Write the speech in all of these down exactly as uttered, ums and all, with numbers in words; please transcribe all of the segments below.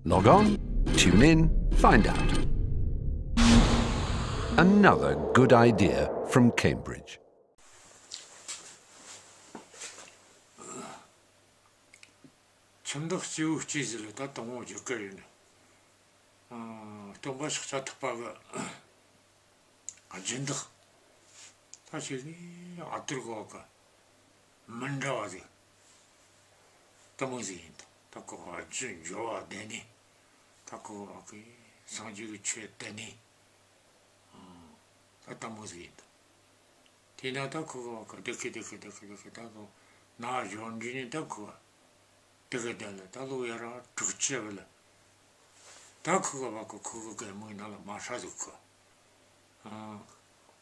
Log on, tune in, find out. Another good idea from Cambridge. ཁྱིམ་བདག་སྐྱེས་བུ་སྐྱེས་ཟེར་ལ་ད་དང་པོ་རྒྱུད་སྐུ་ཡིན། སྟོན་པ་ཤཱཀྱ་ཐུབ་པ་གི་སྦྱིན་བདག་ད་ཞིག་ཨ་ཏུར་གོ་གི་མི་འདྲ་བ་ཟིག་དེ་མོ་ཟིག་ཡིན། ད་ཁོ་རྒྱུ་འབྱོར་བ་ལྡན་ནི། ད་ཁོ་གི་སངས་རྒྱས་ཀྱི་ཆོས་བསྟན་ནི། ད་དེ་མོ་ཟིག་ཡིན། དེས་ན་ད་ཁོ་གི་བ་གི་བདེ་གི་བདེ་གི་བདེ་གི་བདེ་གི་ད་ལོ་ན་གཞོན་འདྲི་ནས་ད་ཁོ་བདེ་གི་བདེ་ལ་ད་ལོ་ཡ་ར་དྲུག་ཅུ་བ་ལ་ད་ཁོ་གི་བ་གི་ཁོ་གི་གད་མོའི་ནང་ལ་མ་ཧྲ་ཟིག་ཁོ།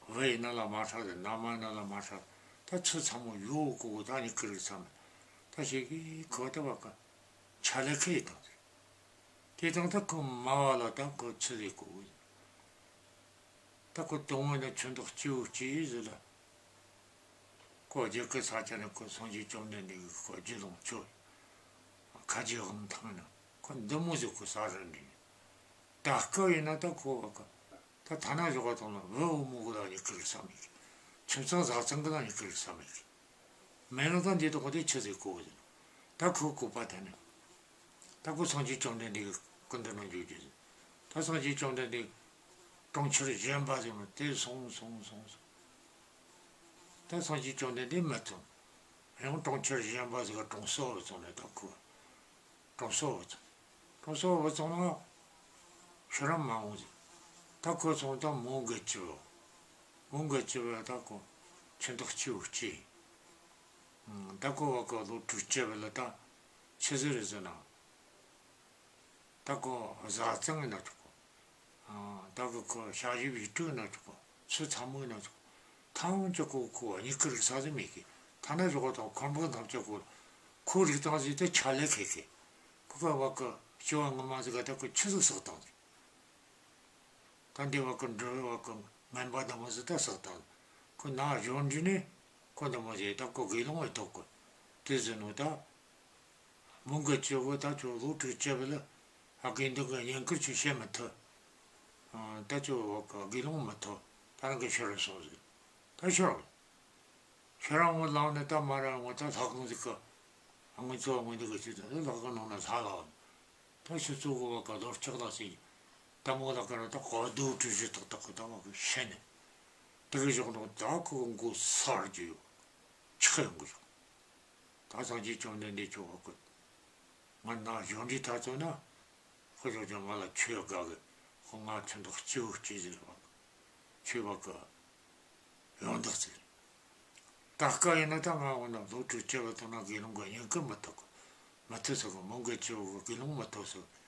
བུ་ཡི་ནང་ལ་མ་ཧྲ་ཟིག་མནའ་མ་ནང་ལ་མ་ཧྲ། ད་ཆུ་ཚ་མོ་ཡོད་གོ་ད་ནི་ཀི་རིག་ཚ་མ་ད་ཞིག་གི་ཁོ་ད་བ་གི་ཆ་ལེ་ཁེ་ཡི་དང་ཟིག་དེ་དང་ད་ཁོ་མ་བ་ལ་ད་ཁོ་ཆུ་ཟིག་གོ་གི་ཟིག་ད་ཁོ་དང་པོ་ནས་ཁྱིམ་བདག་སྐྱེས་བུ་སྐྱེས་ཟེར་ལ། ཁོ་རྒྱུད་སྐུ་ས་ཆ་ནས་ཁོ་སངས་རྒྱས་བཅོམ་ལྡན་འདས་ཀྱིས་ཁོ་རྒྱུད་ལོངས་སྤྱོད། ཁ་རྗེ་དབང་ཐང་ནས་ཁོ་འདི་མོ་ཟིག་ཁོ་ས་རུ་འདྲེན། ད་སྐབས་ཡིན་ན་ད་ཁོ་བ་གི་ད་ཐ་ན་ཞོག་པ་དང་ལ་བུ་བུ་མོ་གི་ལ་ནི་ཀི་རིག་ས་མེད་གི། ཁྱིམ་ཚང་བཟའ་ཚང་གི་ལ་ནི་ཀི་རིག་ས་མེད་གི། མེད་ན་ད་འདི་དག་དེ་ཆི་ཟིག་གོ་གི་ཟེར་ན། ད་ཁོ་གོ་བ་ད་ནི། ད་ཁོ་སངས་རྒྱས་བཅོམ་ལྡན་འདས་ཀྱི་སྐུ་མདུན་ན་འཇུག་རྒྱུ་ཟེར། ད་སངས་རྒྱས་བཅོམ་ལྡན་འདས་གྲོང་ཁྱེར་གཞན་པ་ཟེར་ནོ་དེ་སོང་སོང་སོང་སོང་། ད་སངས་རྒྱས་བཅོམ་ལྡན་འདས་མི་ཐོན། ཡང་གྲོང་ཁྱེར་གཞན་པ་ཟིག་ག་གྲོང་གསེབ་བུད་སོང་ནས་ད་ཁོ། གྲོང་གསེབ་བུད་སོང་། གྲོང་གསེབ་བུད་སོང་ན། ཤི་ར་མ་འོང་ཟིག་ད་ཁོ་སོང་ད་མོའུ་འགལ་གྱི་བུ། མོའུ་འགལ་གྱི་བུ་ད་ཁོ་ཁྱིམ་བདག་སྐྱེས་བུ་སྐྱེས། ད་ཁོ་བ་ཁོ་ལོ་དྲུག་ཅུ་བུད་ལ་ད་ཆི་ཟིག་རེད་ཟེར་ན། ད་ཁོ་བཟའ་ཚང་ཡིན་ན་ཆོག་གོ། ད་ཁོ་ཁོ་ཞག་བཞི་བཞི་དྲུག་ཡིན་ན་ཆོག་གོ། ཚུལ་ཚ་མོ་ཡིན་ན་ཆོག་གོ། ཐང་ཅོ་ཁོ་ཁོ་བ་ཉིད་ཀི་རིག་ས་ཟིག་མེད་གི། ཐ་ན་ཞོག་གོ་དང་ཁོར་འབུ་ཐམས་ཅད་ཁོ་ཁོ་རིག་སྟངས་ཟིག་དེ་ཆ་ལས་ཁེ་ཁེ། ཁོ་ཁོ་བ་ཁོ་སྐྱེ་བ་སྔོན་མ་ཟིག་ག་ད་ཁོ་ཆི་ཟིག་བསགས་སྟངས་ཟིག་ད་འདི་བ་ཀི་འགྲོ་བའི་བ་ཀི་ངན་པ་འདི་མོ་ཟིག་ད་བསགས་དང་། ཁོ་ན་གཞོན་འདྲི་ནས་ཁོ་འདི་མོ་ཟིག་ད་ཁོ་དགེ་སློང་བའི་ཐོབ་གི། དེ་ཟིག་ནོ་ད། མོའུ་འགལ་གྱི་བུ་ད་ཁྱོད་ལོ་དྲུག་ཅུ་བུད་ལ། ཨ་དགེ་འདུན་གྱི་བསྙེན་བཀུར་ཁྱོད་བྱེད་མི་ཐུབ། ད་ཁྱོད་བ་ཀི་དགེ་སློང་མི་ཐོབ། ད་རང་གི་ཤི་རུ་སོང་ཟིག་ད་ཤི་རུ། ཤི་ར་ངོ་ལངས་ནས་ད་མ་ར་ངོ་ད་ལྷ་ཁང་ཟིག་གི། ཨ་ངོ་ཚོ་ངོ་འདི་གི་ཚུལ་དུ་ལྷ་ཁང་ནང་ན་ལྷ་ལ། ད་ཕྱི་ཚུལ་གོ་བ་ཀ་ལོར་ཆགས་ལ་སྲིད། ད་མོ་ལ་ཀ་ར་ད་གོ་རྡོ་གྲུ་བཞི་ཏག་ཏག་གི་ད་བ་ཀི་ཤེ་ནས། དེ་གི་ཞོག་ནོ་ད་ཁོ་གི་མགོ་སར་རྒྱུ་ཡོད། ཆགས་ཡོང་གི་ཞོག་ད་སངས་རྒྱས་བཅོམ་ལྡན་འདས་ཁྱོད་བ་ཀི། ང་ན་གཞོན་འདྲི་ད་ཚོ་ན། ཁོ་ཞོག་ཅང་ང་ལ་ཆོས་དགའ་གི། ཁོ་ང་ཁྱིམ་བདག་སྐྱེས་བུ་སྐྱེས་ཟེར་བ་ཀི། ཆོས་བ་ཀི། ཡོང་འདུག་ཟེར། ད་སྐབས་ཡིན་ན་ད་ང་འོ་ན་ལོ་དྲུག་ཅུ་བུད་སོང་ན་དགེ་སློང་གི་བསྙེན་བཀུར་མི་ཐོབ་གི། མི་ཐུབ་ཟེར་གི། མོའུ་འགལ་གྱི་བུ་གི་དགེ་སློང་མི་ཐོབ་ཟེར་གི།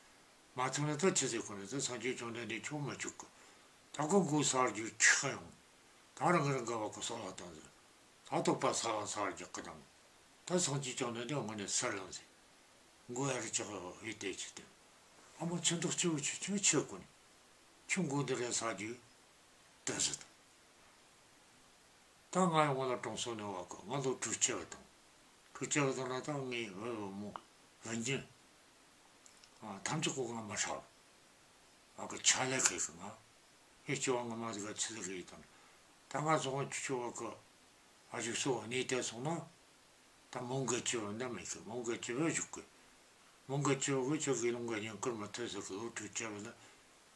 མ་ཐུབ་ན་ད་ཆི་ཟེར་གོ་ནི་ད་སངས་རྒྱས་བཅོམ་ལྡན་འདས་ཁྱོད་མི་འཇུག་གི། ད་ཁོ་མགོ་སར་རྒྱུ་ཆགས་ཡོང་། ད་རང་གི་རང་ག་བ་ཀི་སོ་ལ་བཏང་ཟེར། ད་དོགས་པ་ས་ལ་སར་རྒྱག་གི་དང་། ད་སངས་རྒྱས་བཅོམ་ལྡན་འདས་དངོས་གནས་སར་ལངས་ཟེར། མགོ་ཡར་ཆག་ཡོད་དེ་ཆི་དེ། ཨ་མ་ཁྱིམ་བདག་སྐྱེས་བུ་ཆོས་ཆོས་ཆོས་གོ་ནི། ཁྱོད་མགོ་འདི་རེད་ས་རྒྱུ། ད་ཟེར་དང་། ད་ང་ཡང་ང་ལ་གྲོང་གསེབ་ནས་བ་ཀི་ང་ལོ་དྲུག་ཅུ་བུད་དང་། དྲུག་ཅུ་བུད་དང་ན་ད་ངའི་བུ་བུ་མོ་བུ་རྒྱུན། ཐམས་ཅད་ཁོ་ང་མ་ཧྲ། བ་ཀི་ཆ་ལས་ཁེ་ཁི་ང་། ངའི་སྐྱེ་བ་སྔ་མ་ཟིག་ག་ཆི་ཟིག་ཡིན་དང་། ད་ང་སོང་ང་ཆུ་ཆུ་བ་ཀི་ཨ་ཞིག་སོ་གནས་དེ་སོང་ན། ད་མོའུ་འགལ་གྱི་བུ་འདི་མེད་གི། མོའུ་འགལ་གྱི་བུ་བཞུགས་གི། མོའུ་འགལ་གྱི་བུ་གི་ཁྱོད་དགེ་སློང་གི་བསྙེན་བཀུར་མི་ཐུབ་ཟེར་གི། ལོ་དྲུག་ཅུ་བུད་ལ།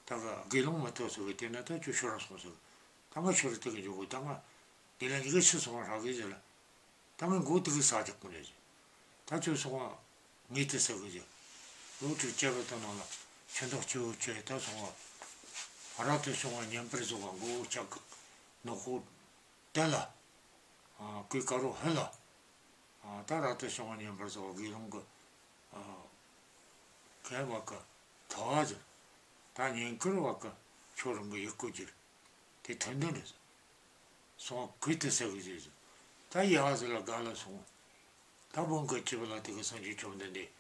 ད་གི་དགེ་སློང་མི་ཐུབ་ཟེར་གི། དེ་ན་ད་ཁྱོད་ཤི་ར་སོང་ཟེར་གི། ད་ང་ཤི་ར་དེ་གི་འཇུག་གི། ད་ང་འདི་ལ་འདི་གི་ཤི་སོང་བ་ཧྲ་གི་ཟེར་ལ། ད་ང་མགོ་དེ་གི་ས་རྒྱག་གི་རེད་ཟེར། ད་ཁྱོད་སོང་བ་ངས་དེ་ཟེར་གི་ཟེར། ལོ་དྲུག་ཅུ་བུད་དང་ནང་ལ་ཁྱིམ་བདག་སྐྱེས་བུ་ཆོས་ད་སོང་བ། རབ་ཏུ་བྱུང་བ་བསྙེན་པར་རྫོགས་པ་མགོ་ཆག་གི་ནག་པོ། དེ་ལ། ཨ་གོས་དཀར་པོ་ཕུད་ལ། ཨ་ད་རབ་ཏུ་བྱུང་བ་བསྙེན་པར་རྫོགས་པ་དགེ་སློང་གི། ཨ་གན་བ་ཀི་ཐོ་བ་ཟེར། ད་བསྙེན་བཀུར་བ་ཀི་ཁྱོད་རང་གི་ཡིད་སྐུ་གྱུར། དེ་ཐུན་ཐུན་རེད་ཟེར། སོང་བ་གོས་དེ་ཟེར་གི་ཟེར་ཟེར། ད་ཡག་ཟེར་ལ་དགའ་ལ་སོང་། ད་མོའུ་འགལ་གྱི་བུ་ལ་དེ་གི་སངས་རྒྱས་བཅོམ་ལྡན་འདས་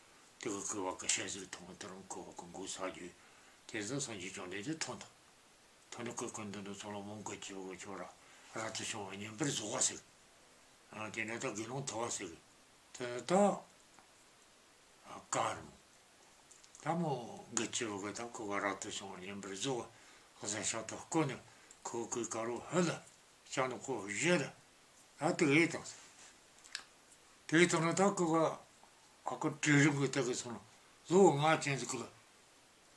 དེ་གི་གོས་བ་ཀི་ཤ་ཟིག་ཐོང་དེ་རང་ཁོ་བ་ཀི་མགོ་ས་རྒྱུ། དེ་ཟེར་སངས་རྒྱས་བཅོམ་ལྡན་འདས་ཐོང་དང་། ཐོན་ནས་ཁོས་ཀུན་ཏུ་འདི་ཚོ་ལ་མོའུ་འགལ་གྱི་བུ་ཁྱོད་ར་རབ་ཏུ་བྱུང་བ་བསྙེན་པར་རྫོགས་པ་ཟེར། ཨ་དེ་ནས་ད་དགེ་སློང་ཐོབ་པ་ཟེར། དེ་ནས་ད་ཨ་ཀ་རུ། ད་མོ་འགུལ་སྐྱོད་གི་ད་ཁོ་ག་རབ་ཏུ་བྱུང་བ་ཉན་པར་བཟོ་གི་གཟན་ཤ་ཏོག་བསྐོལ་ནས་ཁོ་གི་དཀར་རོ་ཧུ་ལ་ཤ་ནི་ཁོ་བཞི་ར་ད་དེ་གས་དང་། དེ་དང་ན་ད་ཁོ་ག་ཨ་ཁོ་གྲི་རིང་གི་ད་གི་སོང་ལོ་ལོ་ལྔ་ཅན་ཟིག་གི་ལ་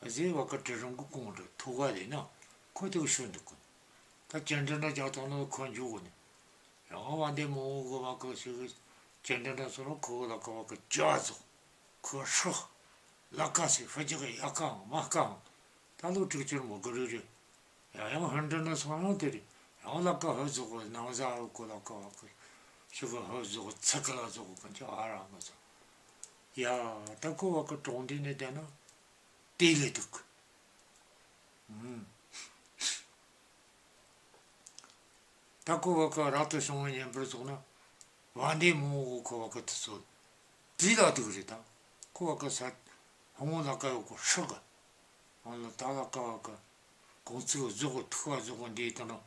ཟེ་བ་ཀ་གྲི་རིང་གི་གོང་དུ་ཐུག་ག་ལས་ན་ཁོ་དེ་གི་ཤོད་འདུག་གི། ད་ཅན་དྲ་ན་རྒྱག་དང་ན་ཁོ་འཇུག་གི་ནི་ཡང་བ་འདི་མོ་གི་བ་ཀ་ཞིག་གི་ཅན་དྲ་ན་སོང་ལོ་ཁོ་གི་ལ་ཀ་བ་ཀ་ཇ་ཟོ། ཁོ་ཧྲག་ལ་ཀ་སི་ཧྥ་ཇི་གི་ཡ་ཀའང་མ་ཀའང་ད་ལོ་དྲུག་ཅུར་མོ་གི་རུ་རུ་ཡང་ཡང་ཧན་དྲ་ན་སོང་ཡང་དེ་རེད། ཡང་ལ་ཀ་ཧུ་ཟོ་གི་ནང་ཟ་ཧུ་ཀོ་ལ་ཀ་བ་ཀ་ཞིག་གི་ཧུ་ཟོ་གི་ཚི་གི་ལ་ཟོ་གི་གན་ཅི་ཨ་ར་མ་ཟོ། ཡ་ད་ཁོ་བ་ཀ་གྲོང་སྡེ་ནས་བསྡད་ན་དེ་ལས་འདུག་ཨུམ། ད་ཁོ་བ་ཀ་རབ་ཏུ་བྱུང་བ་ཉན་པར་སོང་ན་བ་འདི་མོ་གི་ཁོ་བ་ཀ་དུ་ཚོད་དེ་ལ་འདུག་རེད། ད་ཁོ་བ་ཀ་ས་ཧོ་མོ་ལ་ཀ་ཡོ་ཀོ་ཧྲི་ག་ཨང་ལ་ད་ལ་ཀ་བ་ཀ་གོང་ཚིག་བཟོ་གོ་ཐུག་བ་བཟོ་གོ་འདི་དང་ན་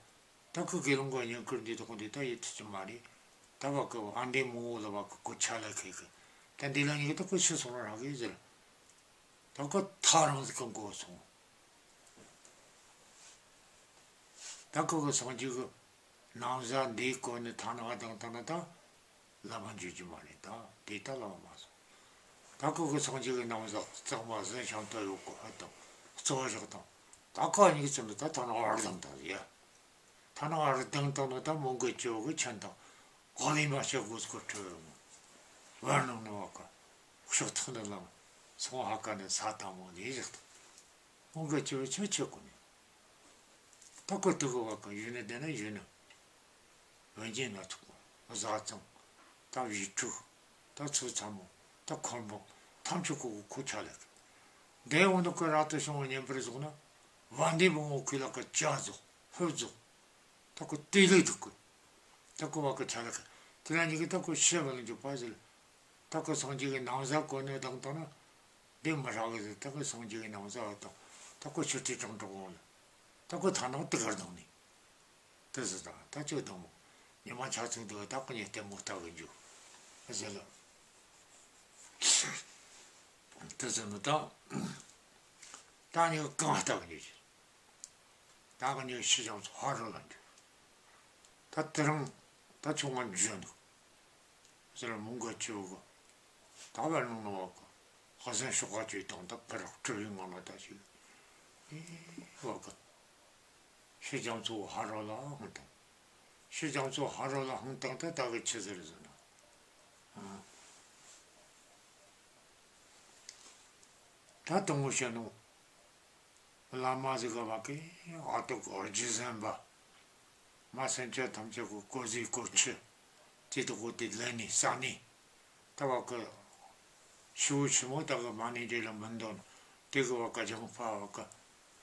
ད་ཁོ་དགེ་སློང་ག་ཉན་ཁུར་འདི་དང་འདི་ད་ཡེ་ཐུ་ཅི་མ་རེད། ད་བ་ཀ་བ་འདི་མོ་ལ་བ་ཀ་གོ་ཆ་ལ་ཁེ་ཁེ་ད་འདི་ལ་ཉིག་ད་ཁོ་ཤི་སོང་ར་གི་ཟེར། ད་ཁོ་ཐག་རང་ཟིག་གི་མགོ་སོང་། ད་ཁོ་གི་སངས་རྒྱས་གི་ནང་ཟ་འདིའི་སྐོར་ནས་ཐ་ན་ང་དང་ཐ་ན་ད་བླ་མ་འཇུ་རྒྱུ་མ་རེད། ད་དེ་ད་བླ་མ་མ་སོང་། ད་ཁོ་གི་སངས་རྒྱས་གི་ནང་ཟ་གཙང་མ་ཟིན་ཤང་ད་ཡོད་གོ་ཧ་དང་གཙོ་བོ་བཞག་དང་ད་ཁོ་གཉིས་ཚོ་ནི་ད་ཐ་ན་བར་དང་ད་ཡ། ཐ་ན་ཨ་རི་དང་དང་ན་ད་མོ་གི་ཅོ་གི་ཆན་དང་གོ་ལི་མ་ཤ་གོ་སྐོ་ཁྲོ་བར་ནང་ནང་བ་ཀ་ཤོག་ཐག་ནི་ལང་སོང་ཧ་ཀ་ནི་ས་དང་མོ་ལི་བཞག་ཐག་མོ་གི་ཅོ་ཆོ་ཆོ་གོ་ནི་ད་ཀོ་དུ་གི་བ་ཀ་ཡུ་ནི་དེ་ན་ཡུ་ནི་འོན་ཀྱང་ན་ཐུག་གོ་བཟའ་ཚང་ད་བཞི་ཕྲུག་ད་ཚོ་ཚ་མོ་ད་འཁོར་འབངས་ཐམས་ཅད་ཁོ་གི་ཁོ་ཆ་ལ་གི་འདས་འོང་དུ་ཀོ་ར་ཏུ་བྱུང་བ་ཉན་པར་བཟུང་ན་བ་འདི་མོ་ངོ་ཁུལ་ལ་ཀ་ཅ་བཟོ་ཧུ་བཟོ། ད་ཁོ་དེ་ལས་འདུག་གི། ད་ཁོ་བ་ཀ་ཆ་ལ་ཁ། དེ་ལ་ཉིག་གི་ད་ཁོ་ཤེས་པ་ལ་འཇུག་པ་ཟེར། ད་ཁོ་སངས་རྒྱས་ཀྱི་ནང་ཟ་གོ་ནས་དང་དང་ན། འདི་མི་རག་གི་ཟེར། ད་ཁོ་སངས་རྒྱས་ཀྱི་ནང་ཟ་བ་དང་། ད་ཁོ་ཆུ་ཐིག་གྲང་གྲང་འོང་ལ། ད་ཁོ་ཐ་ནག་དེ་གར་དང་ནི། དེ་ཟེར་དང་ད་ཁྱོད་དང་མོ། ཉི་མ་ཆ་ཚིག་འདུག་ད་ཁོ་ཉིད་ལྟད་མོ་ལྟ་གི་འཇུག་ཟེར་ལ། དེ་ཟེར་ནི་ད། ད་ཉིག་གང་ལྟ་གི་འཇུག་ད་ག་ནས་ཤི་ཅང་ཚོ་ཧ་རོ་ལ་འདུག་ད་དེ་རིང་ད་ཆུང་ང་འཇོན་འདུག་ཟེར་མོང་ག་ཆེ་བོ་གི་ད་བར་ནང་ནང་བ་གི་ཧ་སན་ཤོག་ཁ་ཆེ་དང་ད་ཕེ་རག་ཁྲི་བའི་ངང་ལ་ད་ཞིག་ཨེ་བ་གི་ཤི་ཅང་ཚོ་ཧ་རོ་ལ་ཧང་དང་ཤི་ཅང་ཚོ་ཧ་རོ་ལ་ཧང་དང་ད་ད་གི་ཆི་ཟེར་ཟེར་ན་ད་དང་བོ་བཤད་ནོ། བླ་མ་ཟིག་ག་བ་ཀི་ཨ་ཏོ་གོ་རྗེ་བཟང་པ། མ་སེམས་ཅན་ཐམས་ཅད་གོ་གོ་ཟིག་གོ་ཆུ། དེ་དུ་གོ་དེ་ལ་ནི་ས་ནི། ད་བ་ཀི་ཤི་བོ་ཆི་མོ་ད་གི་མ་ནི་འདྲེ་ལ་མི་འདོན། དེ་གི་བ་ཀ་ལྗང་ཕ་བ་ཀ་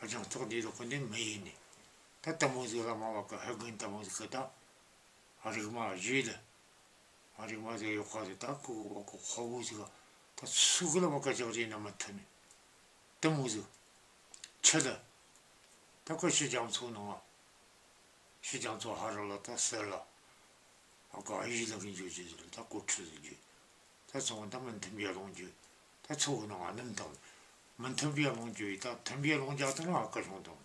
ལྗང་ཐོག་འདི་དུ་གོ་འདི་མི་ཡིན་ནི། ད་ལྟ་མོ་ཟིག་བླ་མ་བ་ཀ་ཧ་གིན་ལྟ་མོ་ཟིག་གི་ད། རིག་མ་བཞི་ལ། ཨ་རིག་མ་ཟེར་ཡོད་ཁ་ཟེར་ད་ཁོ་གི་བ་ཀ་ཁོ་བོ་ཟིག་ད་སུ་གི་ལ་བ་ཀ་ཅག་རེ་ན་མི་ཐུ་ནི། དེ་མོ་ཟིག་ཆི་ལ། ད་ཁོ་ཤི་ཅང་ཚོ་ནང་ང་། ཤི་ཅང་ཚོ་ཧ་ར་ལ་ད་ཟེར་ལ། ཨ་ཀ་ཨ་ཡི་ལ་གི་འཇུ་ཅི་ཟེར་ད་ཀོ་ཁྲི་ཟིག་འཇུ། ད་ཚོང་ད་མི་མཐུན་པའི་ལོང་འཇུ། ད་ཚོ་གི་ནང་ང་ནམ་དང་། མི་མཐུན་པའི་ལོང་འཇུ་ཡི་ད་མཐུན་པའི་ལོང་རྒྱག་དང་ཨ་ཀ་ཤོང་དང་།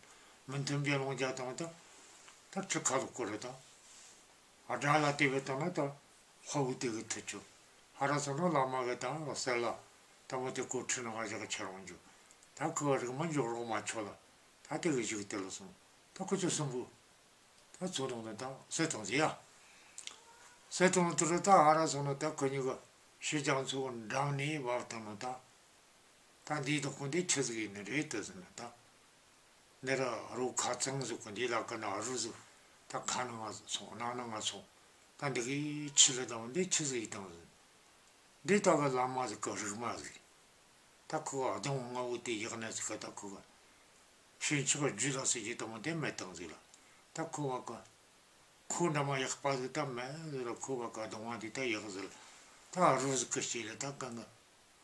མི་མཐུན་པའི་ལོང་རྒྱག་དང་ད། ད་ཁྲི་ཁ་ལོ་ཀོ་རེ་ད། ཨ་དགྲ་ལ་དེ་བས་བཏང་ན་ད་དཔའ་བོ་དེ་གི་ཐུ་ཆོ། ཧ་ར་སོང་ན་བླ་མ་གི་དང་ལ་གསལ་ལ་ད་མོ་དེ་གོ་ཁྲི་ནང་བཞག་ཆ་རང་འཇུ། ད་ཁོ་རིག་མ་འཇོག་རོགས་མ་ཆོག་ལ་ད་དེ་གི་གཞུག་དེ་ལ་སོང་ད་ཁོ་ཚོ་གསུམ་པོ་ད་ཚོ་དང་ད་ད་སེ་དང་ཟེ་ཡ། སེ་དང་དུ་རུ་ད་ཧ་ར་སོང་ན་ད་ཁོ་གཉིས་གི་ཤི་ཅང་ཚོ་འགྲམ་ནས་བབ་བཏང་ན་ད། ད་འདིའི་དོག་པོ་འདི་ཆི་ཟིག་ཡིན་ནི་རེད་དུ་ཟེར་ན་ད། འདི་ར་རུ་ཁ་ཚང་ཟིག་གི་འདི་ལ་ཀ་ན་རུ་ཟིག་ད་ཁ་ནང་ང་སོང་ནང་ནང་ང་སོང་ད་འདི་གི་ཆི་ལ་དང་འདི་ཆི་ཟིག་ཡིན་དང་ཟེར། འདི་ལྟ་བུ་བླ་མ་ཟིག་གི་རིག་མ་ཟིག་ད་ཁོ་གདོང་ལྔ་བོ་དེ་ཡག་ན་ཟིག་གི་ད་ཁོ་ག་ཤིན་ཆགས་རྒྱུ་ལ་ཟིག་གི་དང་འདི་མེད་དང་ཟིག་ལ་ད་ཁོ་བ་ག་ཁོ་འདྲ་མ་ཡག་པ་ཟིག་ད་མེད་ཟེར་ལ་ཁོ་བ་ག་གདོང་བ་འདི་ད་ཡག་ཟེར་ལ་ད་རུ་ཟིག་གི་ཤེས་ལ་ད་ག་ང་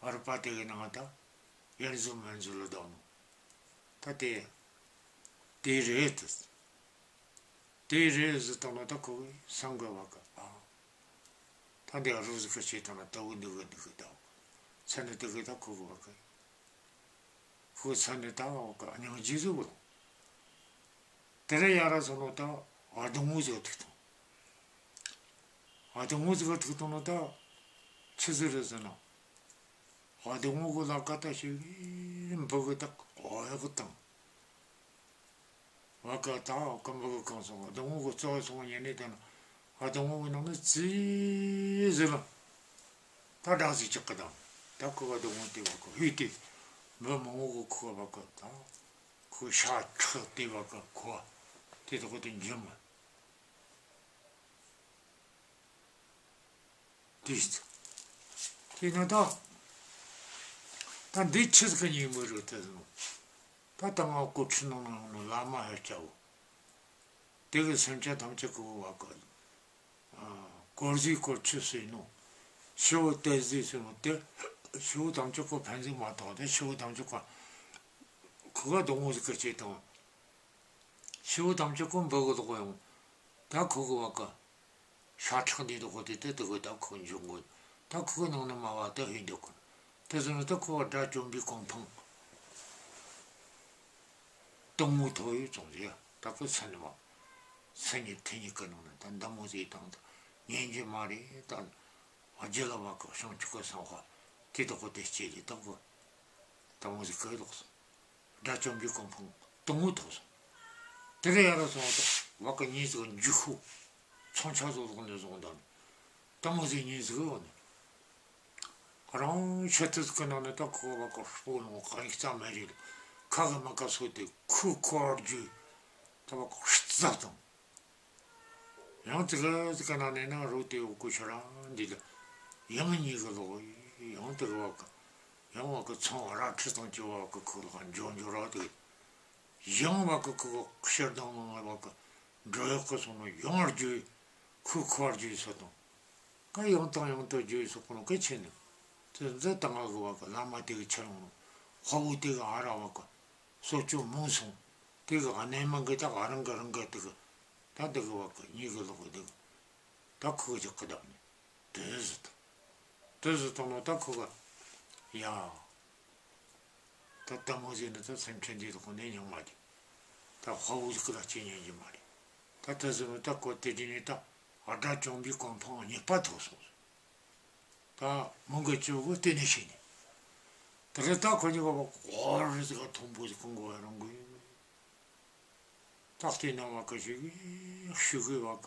རུ་པ་དེ་གི་ནང་ད་ཡར་འཛུལ་མར་འཛུལ་ལ་བསྡད་ནོ། ད་དེ་དེ་རེད་དེ། དེ་རེད་ཟེར་བཏང་ན་ད་ཁོ་གི་སེམས་གི་བ་ག་ཨ། ད་འདི་རུ་ཟིག་གི་ཤེས་བཏང་ན་ད་བུ་འདི་གི་འདི་གི་ད་བུ་ཚེ་ནི་དེ་གི་ད་ཁོ་གི་བ་ག་ཁོའི་མཚན་ནི་ད་སྙིང་རྗེ་ཟིག་བུད་ལོང་། དེ་རེ་ཡར་སོང་ནོ་ད་སྡོང་བོ་ཟིག་ཐུག་ཐོང་། སྡོང་བོ་ཟིག་ཐུག་ཐོང་ནོ་ད་ཆི་ཟིག་རེད་ཟེར་ན། སྡོང་བོ་གི་ལ་ཀ་ད་ཞིག་འབུ་གི་ད་གོ་ཡག་གི་བཏང་། བ་ཀ་ད་ཀ་འབུ་གི་གང་སོང་སྡོང་བོ་གི་རྩ་བ་སོང་ཉན་ནས་ད་ན་སྡོང་བོ་གི་ནང་ནས་ཙི་ཟིག་ལ་ད་སྦྲང་ཟིག་ཅག་གི་དང་། ད་ཁོ་ག་སྡོང་བོ་དེ་བ་ཀ་ཧུད་དེ་འབུ་མང་བོ་གི་ཁོ་བ་ཀ་ད། ཁོའི་ཤ་ཁྲག་དེ་བ་ཀ་ཁོ་དེ་དག་དེ་འཇོམས། དེ་དེ་ན་ད་ད་འདི་ཆི་ཟིག་གི་ཉིན་མོ་རེད་དེ་ཟེར་ནོ། ད་ད་ང་སྐོར་ཁྲིད་ནང་ནང་ནང་བླ་མ་ཧ་ཅའོ། དེ་གི་སེམས་ཅན་ཐམས་ཅད་ཀྱི་བ་ཀ་སྐོར་ཟིག་སྐོར་ཆུ་ཟིག་ནོ། ཤི་བོ་དེ་ཟིག་ཟེར་ནོ་དེ། ཤི་བོ་ཐམས་ཅད་ཀྱི་ཕན་ཟིག་མ་ཐོགས་དེ་ཤི་བོ་ཐམས་ཅད་ཀྱི་ཁུ་ག་སྡོང་བོ་ཟིག་གི་ཆེད་དང་། ཤི་བོ་ཐམས་ཅད་ཀུན་འབུ་གི་ལོག་ཡོང་། ད་ཁོ་གི་བ་ཀ་ཤ་ཁྲག་འདི་དག་གོ་དེ་དེ་དེ་གི་ད་ཁོ་འཇུག་དགོས། ད་ཁོ་གི་ནང་ན་མ་བ་ད་ཧུད་འདུག་གོ། དེ་ཟེར་ན་ད་ཁོ་བ་དགྲ་བཅོམ་པའི་གོ་འཕང་སྟོང་ངོ་ཐོབ་ཡོད་ཙང་རེད། ད་ཁོ་ཚེ་ནི་མ་ཚེ་ཉིད་དེ་ཉིད་ཀྱི་ནང་ན་ད་འདི་མོ་ཟིག་དང་ད་ཉན་གྱི་མ་རེད། ད་རྒྱུ་ལ་བ་ཀ་བྱང་ཆུབ་ཀྱི་སེམས་དཔའ་དེ་དག་གོ་དེ་སྐྱེ་རེད། ད་ཁོ་འདི་མོ་ཟིག་གི་ལོག་སོང་། དགྲ་བཅོམ་པའི་གོ་འཕང་སྟོང་ངོ་ཐོབ་སོང་། དེ་རེ་ཡར་སོང་བ་དང་བ་ཀ་ཉིན་ཟིག་འཇུག་ཤོག་མཚོན་ཆ་བཟོ་ལོག་ནས་བཟུང་དང་། ད་མོ་ཟིག་ཉིན་ཟིག་ཡོད་ནས། རང་ཤ་ཐུ་ཟིག་གི་ནང་ནས་ད་ཁོ་བ་ཀ་སྤོ་ལོང་གང་ཡིག་རྩ་མེད་རེད། ཁ་གི་མ་ཀ་སོ་དེ་ཁུ་ཁོར་རྒྱུ་ད་བ་ཀ་རྩ་དང་། ཡང་དེ་ག་དེ་ག་ན་ནས་ན་རོ་དེ་འོ་ཀོ་ཤ་ར་འདི་ལ་ཡང་གཉིས་གི་ལོག་ཡང་དེ་ག་བ་ཀ་ཡང་བ་ཀ་ཚང་བ་ར་ཁྲི་དང་ཅི་བ་ཀ་ཁོ་ལ་འཇོ་འཇོ་ར་དེ་ཡང་བ་ཀ་ཁོ་ཤར་དང་ངང་བ་ཀ་འགྲོ་ཡག་གི་སོང་ན་ཡང་རྒྱུ་ཁོ་ཁོ་རྒྱུ་སོ་དང་ཀ་ཡང་དང་ཡང་དུ་རྒྱུ་སོ་ཁོ་ན་ཀ་ཆེ་ནི་དེ་འཛི་དང་ང་གི་བ་ཀ་བླ་མ་དེ་གི་ཆ་ཡོང་ནོ་ཧོ་བོ་དེ་གི་ཨ་ར་བ་ཀ་སོ་ཅོ་མང་སོང་དེ་གི་གནས་མ་གི་ད་ག་རང་གི་རང་གི་དེ་གི། ད་འདི་གི་བ་ཀ་གཉིས་གི་ལོག་གི་འདུག་ད་ཁོ་གི་ཅིག་གི་བདག་ནི་དེ་ཟི་དང་། དེ་ཟི་དང་ནོ་ད་ཁོ་ག་ཡ། ད་ལྟ་མོ་ཟིག་ནི་ད་སེམས་ཁྲལ་འདི་དག་ནས་ཉུང་མ་རེད། ད་དཔའ་བོ་ཟིག་གི་ད་ཅི་ཉན་གྱི་མ་རེད། ད་དེ་ཟི་ནི་ད་ཁོ་དེ་དྲིས་ནས་ད་ཨ་དགྲ་བཅོམ་པའི་གོ་འཕང་གཉིས་པ་ཐོབ་སོང་། ད་མོ་གི་ཅོ་གོ་དེ་ནས་ཤེས་ནས། དེ་རེད་ད་ཁོ་གཉིས་ཀ་བ་ཀ་ཧོར་ཟིག་ག་མཐོན་པོ་ཟིག་གི་མགོ་བ་རང་གི་ཡོད་མེད། ད་ལྟའི་ནང་བ་ཀ་ཞིག་ཤུ་གུའི་བ་ཀ་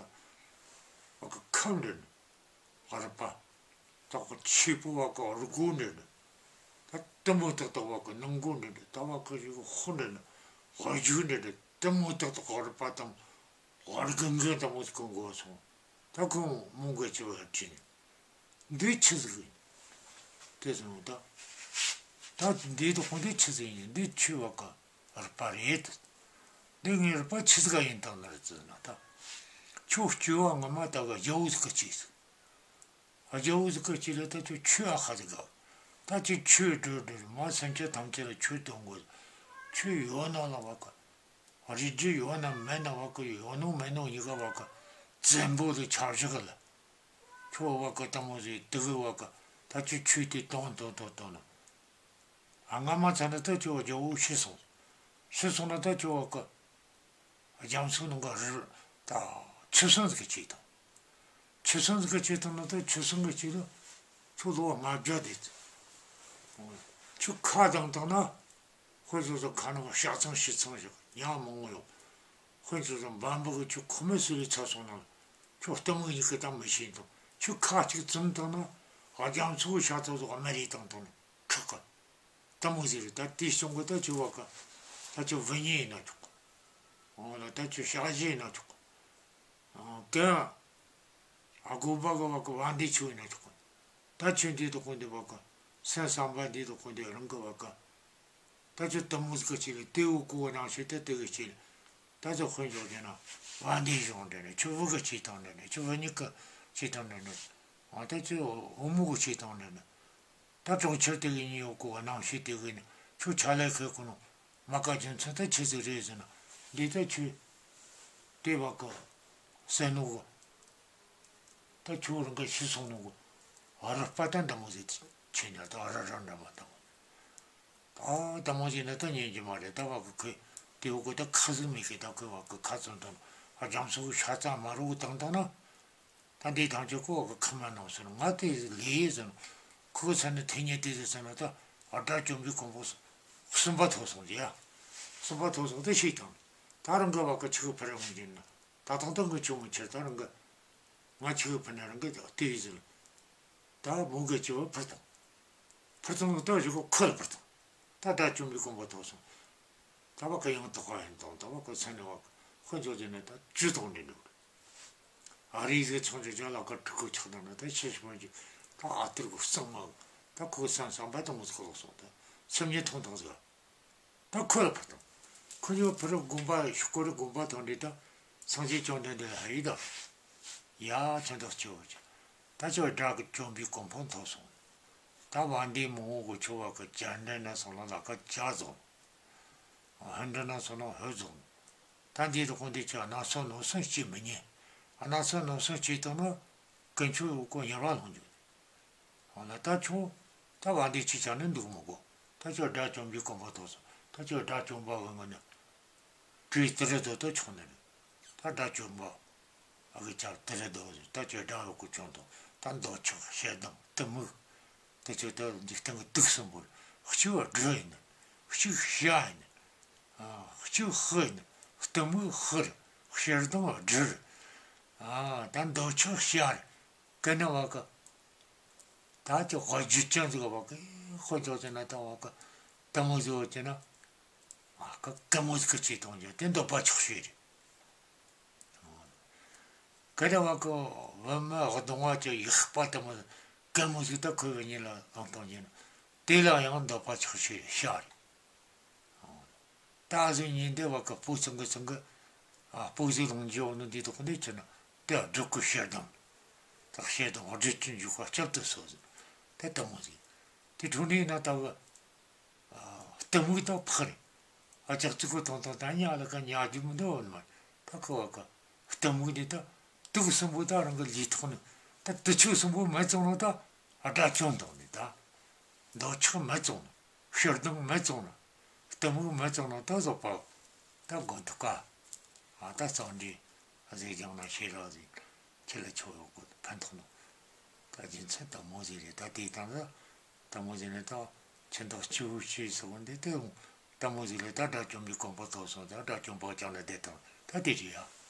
བ་ཀ་ཁམས་འདྲ་ནི་ཨ་རུ་པ། ད་ཀ་ཆེ་པོ་བ་ཀ་ཨོར་གོ་འདྲ་ནི། ད་དེ་མོ་ཏག་ཏག་བ་ཀ་ནང་གོ་འདྲ་འདྲ་ད་བ་ཀ་ཞིག་ཧོ་འདྲ་ནི་ཨོར་རྒྱུ་འདྲ་འདྲ་དེ་མོ་ཏག་ཏག་ཨོར་པ་དང་ཨོར་གི་འགན་དང་མོ་ཟིག་གི་མགོ་སོང་། ད་ཁོང་མོ་འགའ་ཅི་བ་དྲིས་ནི། འདི་ཆི་ཟིག་ཡིན། དེ་སོང་ད། ད་འདི་དོ་ཁོང་འདི་ཆི་ཟིག་ཡིན་འདི་ཆུ་བ་ཀ་རུ་པ་རེད། འདི་ངའི་རུ་པ་ཆི་ཟིག་ག་ཡིན་དང་ན་རེད་ཟེར་ན་ད། ཁྱོད་སྐྱོ་བ་ངོ་མ་ད་ག་རྒྱ་བོ་ཟིག་ག་ཅི་ཟིག་རྒྱ་བོ་ཟིག་ག་ཅི་ལ་ད་ཁྱོད་ཆུ་ཨ་ཁ་ཟིག་ག་ད་ཅི་ཆུ་འགྲོ་འགྲོ་མ་སེམས་ཅན་ཐམས་ཅད་ལ་ཆུ་གཏོང་དགོས། ཆུ་ཡོད་ན་ལ་བ་ཀ་རིགས་རྒྱུ་ཡོད་ན་མེད་ན་བ་ཀ་ཡོད་ནོ་མེད་ནོ་གཉིས་ཀ་བ་ཀ་བཙན་པོ་ལ་ཆ་བཞག་གི་ལ། ཁྱོད་བ་ཀ་དང་མོ་ཟིག་དེ་གི་བ་ཀ་ད་ཁྱོད་ཆུ་དེ་གཏོང་གཏོང་གཏོང་གཏོང་ན། ཨ་ང་མ་ཚ་ན་ད་ཁྱོད་རྒྱལ་པོ་ཤི་སོང་། ཤི་སོང་ན་ད་ཁྱོད་བ་ཀ་རྒྱ་མཚོ་ནང་ག་རི་ད་ཆུ་སྲིན་ཟིག་གི་བྱེད་དང་། ཆུ་སྲིན་ཟིག་གི་བྱེད་དང་ན་ད་ཆུ་སྲིན་གི་བྱེད་ལ་ཁྱོད་ལོ་ལྔ་བརྒྱ་དེ། ཁྱོད་ཁ་བཏང་བཏང་ན། ཁོ་ཚོ་ཚོ་ཁ་ནང་ཤ་ཚང་ཤི་ཚང་ཞིག་ཉག་མང་བོ་ཡོང་། ཁོ་ཚོ་ཚོ་འབའ་འབུ་གི་ཁྱོད་ཁོ་མོ་སུ་ལས་ཚ་སོང་ན། ཁྱོད་གཏི་མུག་ཡིན་གི་ད་མི་ཤེས་དང་ཁྱོད་ཁ་གཅིག་བཙུམ་བཏང་ན། རྒྱ་མཚོ་གི་ཤ་ཚ་ཚོ་ཨ་མ་རེད་བཏང་བཏང་ན་ཁྲག་གི་གཏི་མུག་ཟེར་རེད། ད་དེ་བྱུང་གི་ད་ཁྱོད་བ་ག་ད་ཁྱོད་བུ་ཉེ་ཡིན་ན་ཆོག་གི་འོ་ལ་ད་ཁྱོད་ཤ་ཞེ་ཡིན་ན་ཆོག་གི་གན། ཨ་དགོན་པ་གི་བ་ག་བ་འདི་ཆོས་ཡིན་ན་ཆོག་གི་ད་ཁྱོད་འདི་དུ་ཁོང་འདི་བ་ག་སེམས་བསམ་པ་འདི་དུ་ཁོང་འདི་རང་གི་བ་ག་ད་ཁྱོད་གཏི་མུག་གི་ཆེད་ལ་དེ་འུ་ཀུ་བ་ནང་བཞིན་ད་དེ་གི་ཆེད་ལ་ད་ཚོ་དཔེ་འཇོག་རྒྱུ་ན་བ་འདི་གཞུང་འདྲ་ནས་ཁྱོད་བུ་གི་ཆེད་དང་འདྲ་ནས་ཁྱོད་བུ་གཉིས་ཀི་ཆེད་དང་འདྲ་ནས་ཨ་ད་ཁྱོད་འུ་མུ་གི་ཆེད་དང་འདྲ་ནས་ད་གྲོང་ཁྱེར་དེ་གི་གཉིས་འུ་ཀུ་བ་ནང་བཞིན་དེ་གི་ནས་ཁྱོད་ཆ་ལས་ཁེ་ཁུ་ནོ་མ་ཀ་རྒྱུ་མཚན་ད་ཆི་ཟིག་རེད་ཟེར་ན་འདི་ད་ཁྱོད་དེ་བ་གི་སེ་ནོ་གི་ད་ཁྱོད་རང་གི་ཤི་སོང་ནོ་གི་ཨ་ར་པ་ད་འདྲ་མོ་ཟིག་ཆེ་ཉག་ད་ཨ་ར་ར་འདྲ་མ་འདྲ་མོ། ད་དེ་མོ་ཟིག་ནི་ད་ཉན་གྱི་མ་རེད། ད་བ་གི་ཁོས་དེ་བ་གི་ད་ཁ་ཟིག་མེད་གི། ད་ཁོས་བ་གི་ཁ་ཚོན་དང་རྒྱ་མཚོ་གི་ཤ་ཚ་མ་རུ་དང་དང་ན། ད་འདི་ཐམས་ཅད་ཁོ་བ་གི་ཁ་མ་ནང་ཟེར་ན། ང་དེ་ལས་ཟེར་ན། ཁོ་གི་མཚན་ནི་དེ་ཉིད་དེ་ཟེར་ཟེར་ན། ད་དགྲ་བཅོམ་པའི་གོ་འཕང་གསུམ་པ་ཐོབ་སོང་ཟེར་ཡ། གསུམ་པ་ཐོབ་སོང་དེ་ཤེས་དང་། ད་རང་གི་བ་གི་ཆི་གི་ཕི་ར་ངོ་འཇིན་ན། ད་ཐང་ད་ངི་ཆུང་ངི་ཆེར་ད་རང་གི། ང་ཆི་གི་ཕི་ན་རང་གི་ལྟོས་ཟེར། ད་མོ་གི་ཅི་བ་ཕུར་དང་། ཕུར་དང་ད་བཞི་གོ་ཁོ་ལ་ཕུར་དང་། ད་དགྲ་བཅོམ་པའི་གོ་འཕང་ཐོབ་སོང་། ད་བ་ཀ་ཡང་དོགས་པ་ཡིན་དང་། ད་བ་ཀ་མཚན་ནི་བ་ཀ་དཔེ་འཇོག་རྒྱུ་ནི་ད་ཇུས་གཏོང་ནི་འདུག་ཨ་རིའི་ཟིག་ཚོང་ཅོ་ཅོ་ལ་ཀ་ཕྲུ་གུ་ཆགས་དང་ན། ད་ཆེ་ཞིག་མ་ཅིག་ད་ཨ་ཏིར་གོ་གཙང་མ། ད་ཁོ་སང་སང་པ་དང་མོ་ཚོ་ལོག་སོང་། ད་སེམས་ཉིད་ཐོང་ཐང་ཟིག་ད་ཁོ་ལ་ཕུར་དང་། ཁོ་ཡོ་ཕུར་དགོན་པ་ཤུ་ཀོ་རི་དགོན་པ་དང་འདྲེ་ད་སངས་རྒྱས་བཅོམ་ལྡན་འདས་ལ་ཧ་ཡི་ད། ཡ་ཁྱོད་འདི་ཅི་བ་ཅི། ད་ཁྱོད་དགྲ་གི་བཅོམ་པའི་གོ་འཕང་ཐོབ་སོང་། ད་བ་འདི་མང་བོ་གི་ཁྱོད་བ་གི་བཅར་འདྲེན་ན་སོང་ན་ལ་ཀ་བཅར་རྫོགས། ཧན་འདྲེན་ན་སོང་ན་ཧོད་རྫོགས། ད་འདི་དུ་ཁོང་འདི་ཁྱོད་སྣ་ཚོགས་ནོར་སོང་སྐྱེ་མི་ཉན། སྣ་ཚོགས་ནོར་སོང་སྐྱེ་བཏང་ན་ཀུན་ཁྱོད་གོ་ཉེར་བ་ལྷུང་རྒྱུ། འོ་ན་ད་ཁྱོད་ད་བ་འདི་ཅི་བྱ་ནི་འདུག་མི་དགོ། ད་ཁྱོད་དགྲ་བཅོམ་པའི་གོ་འཕང་ཐོབ་སོང་། ད་ཁྱོད་དགྲ་བཅོམ་པ་གི་ངོ་ནས་གྲོས་དེ་རེ་དོ་ད་ཆོག་ནི་རེད། ད་དགྲ་བཅོམ་པ་ཨ་གི་ཆ་དེ་རེ་དོ་ད་ཁྱོད་དགྲ་བོ་གི་ཆོག་དང་། ད་འདོད་ཆགས་ཞེ་སྡང་གཏི་མུག་དེ་ཁྱོད་ད་འཇིག་རྟེན་གི་དུག་གསུམ་པོ་རེད། གཅིག་བ་དགྲ་ཡིན་ནི། གཅིག་བྱ་ཡིན་ནི། ཨ་གཅིག་ཤི་ཡིན་ནི། གཏི་མུག་ཤི་རེད། ཞེ་སྡང་དགྲ་རེད། ཨ་ད་འདོད་ཆགས་བྱ་རེད། གན་ན་བ་གི། ད་ཅི་དཔེ་བརྗོད་ཅན་ཟིག་བ་གི་དཔེ་འཇོག་ཅེ་ན། ད་བ་གི་དེ་མོ་ཟིག་བ་ཅེ་ན། ཨ་གི་དེ་མོ་ཟིག་གི་ཅི་གཏོང་རྒྱུ་དེ་འདོད་པ་ཆགས་ཤེས་རེད། ག་རེ་བ་གི་བུད་མེད་གདུང་བ་ཅི་ཡག་པ་དེ་མོ་གད་མོ་ཟིག་ད་ཁོས་བུ་གཉིས་ལ་བླངས་གཏོང་རྒྱུ་ན། དེ་ལ་ཡང་འདོད་པ་ཆགས་ཤེས་བྱ་རེད། ད་གཟོད་ཉིན་དེ་བ་གི་སྤུ་ཚང་གི་ཚང་གི། ཨ་སྤུ་ཟིག་ལོང་རྒྱུ་འོ་ནི་འདི་དག་འདི་ཁྱོད་ན་དེ་སྒྲུབ་ཀི་ཞེ་སྡང་། ད་ཞེ་སྡང་སྒྲིབ་ཀྱི་འཇུག་པ་བསྐྱབ་ཏུ་གསོལ་ཟེར། དེ་ལྟ་མོ་ཟིག་དེ་འཕྲོ་འདི་ན་ད་བ་གཏི་མུག་ད་ཕག་རེད། ཨ་ཅག་ཙི་གུ་ཐོང་ཐོང་ད་ཉག་ལ་ཀ་ཉག་རྒྱུ་མི་འདུག་འོ་ནི་མ་ད་ཁོ་བ་གི་གཏི་མུག་འདི་ད་དུག་གསུམ་པོ་ད་རང་གི་ལུས་ཐོག་ནས་ད་དུག་ཆོས་གསུམ་པོ་མི་བཙོང་ནོ་ད་དགྲ་བཅོམ་དང་ནི་ད། འདོད་ཆགས་མི་བཙོང་ནོ། ཞེ་སྡང་མི་བཙོང་ནོ། གཏི་མུག་མི་བཙོང་ནོ་ད་བཟོད་པ། ད་མགོ་ཐུག་ཀ་ཨ་ད་རྩ་འདྲི་ཨ་ཟེ་སྦྱང་ན་ཤེས་ར་ཟིག་ཁྱེད་ལ་ཆོ་ཡོད་གོ་ཕན་ཐོགས་ནོ། ད་རྒྱུ་མཚན་དེ་མོ་ཟིག་རེད། ད་དེ་དང་ད་དེ་མོ་ཟིག་ནི་ད་ཁྱིམ་བདག་སྐྱེ་བོ་སྐྱེ་ཟེར་བ་འདི་དེ་དེ་མོ་ཟིག་ལས་ད་དགྲ་བཅོམ་པའི་གོ་འཕང་ཐོབ་སོང་། ད་དགྲ་བཅོམ་པ་ཅང་ལ་བསྡད་དང་ད་དེ་རེད་ཡ།